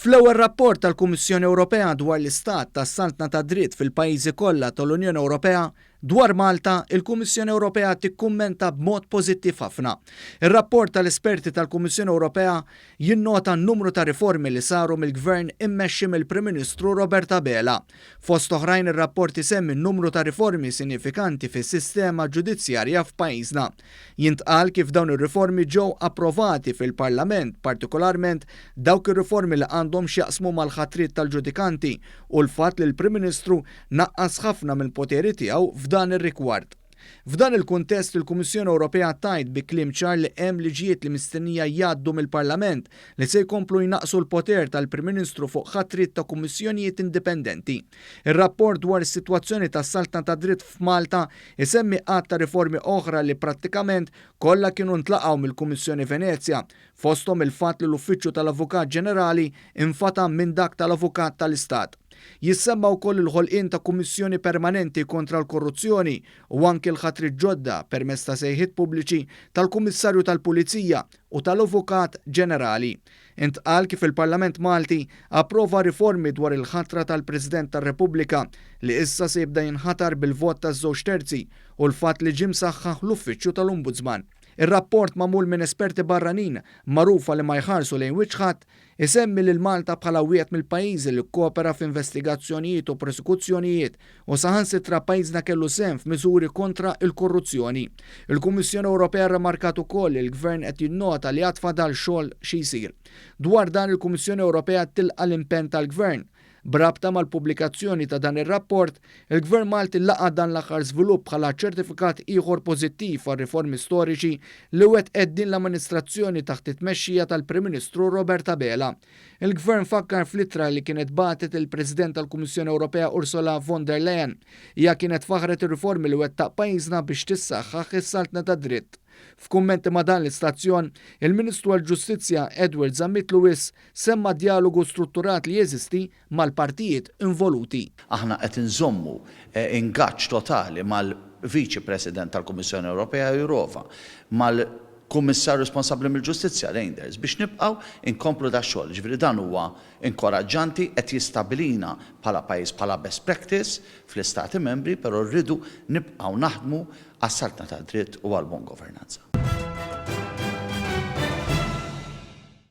Fl-ewwel rapport tal-Kummissjoni Ewropea dwar l-istat tas-saltna tad-dritt fil-pajjiżi kollha tal-Unjoni Ewropea, dwar Malta, il-Kummissjoni Ewropea tikkummenta b'mod pożittiv ħafna. Ir-rapport tal-esperti tal-Kummissjoni Ewropea jinnota n-numru ta' riformi li saru mill-Gvern immexxi mill-Prim Ministru Robert Abela. Fost oħrajn ir-rapport isemmi n-numru ta' riformi sinifikanti fis-sistema ġudizzjarja f'pajjiżna. Jintqal kif dawn ir-riformi ġew approvati fil-Parlament, partikolarment dawk ir-riformi li għandhom x'jaqsmu mal-ħatriet tal-ġudikanti u l-fatt li l-Prim Ministru naqqas ħafna mill-poteri tiegħu f'dan ir-rigward. F'dan il-kuntest, il-Kummissjoni Ewropea tgħid bi kliem ċar li hemm liġijiet li mistennija jgħaddu mill-Parlament li se jkomplu jnaqqsu l-poter tal-Prim Ministru fuq ħatriet ta' kummissjonijiet indipendenti. Ir-rapport dwar is-sitwazzjoni tas-saltna tad-dritt f'Malta isemmi għadd ta' riformi oħra li prattikament kollha kienu ntlaqgħu mill-Kummissjoni Venezja, fosthom il-fatt li l-Uffiċċju tal-Avukat Ġenerali nfatam minn dak tal-Avukat tal-Istat. Jissemma wkoll il-ħolqien ta' Kummissjoni Permanenti kontra l-Korruzzjoni u anki l-ħatriet ġodda permezz ta' sejħiet pubbliċi tal-Kummissarju tal-Pulizija u tal-Avukat Ġenerali. Intqal kif il-Parlament Malti approva riformi dwar il-ħatra tal-President tar-Repubblika li issa se jibda jinħatar bil-vot ta' żewġ terzi u l-fatt li ġie msaħħaħ l-Uffiċċju tal-Ombudsman. Ir-rapport magħmul minn esperti barranin magħrufa li ma jħarsu lejn wiċċ ħadd isemmi lil Malta bħala wieħed mill-pajjiżi li kkopera f'investigazzjonijiet u prosekuzzjonijiet u saħansitra pajjiżna kellu sehem f'miżuri kontra l-korruzzjoni. Il-Kummissjoni Ewropea rrimarkat ukoll li l-Gvern qed jinnota li għad fadal xogħol xi jsir. Dwar dan il-Kummissjoni Ewropea tilqa' l-impenn tal-Gvern. B'rabta mal-pubblikazzjoni ta' dan ir-rapport, il-Gvern Malti laqa' dan l-aħħar żvilupp bħala ċertifikat ieħor pożittiv għar-riformi storiċi li wettqet din l-amministrazzjoni taħt it-tmexxija tal-Prim Ministru Robert Abela. Il-Gvern fakkar fl-ittra li kienet bagħtet il-President tal-Kummissjoni Ewropea Ursula von der Leyen. Hija kienet faħħret ir-riformi li wettaq pajjiżna biex tissaħħaħ is-saltna tad-dritt. F'kummenti ma' dan l-istazzjon, il-Ministru għall-Ġustizzja Edward Zammit Lewis semma d-djalogu strutturat li jeżisti mal-partijiet involuti. Aħna qed inżommu ingaġġ totali mal-Viċi President tal-Kummissjoni Ewropea Jourova, mal Kummissarju responsabbli mill-Ġustizzja, Reynders, biex nibqgħu nkomplu dax-xogħol. Jiġifieri dan huwa inkoraġġanti, qed jistabilina bħala pajjiż bħala best practice fl-Istati Membri, però rridu nibqgħu naħdmu għas-saltna tad-dritt u għall-buon governanza.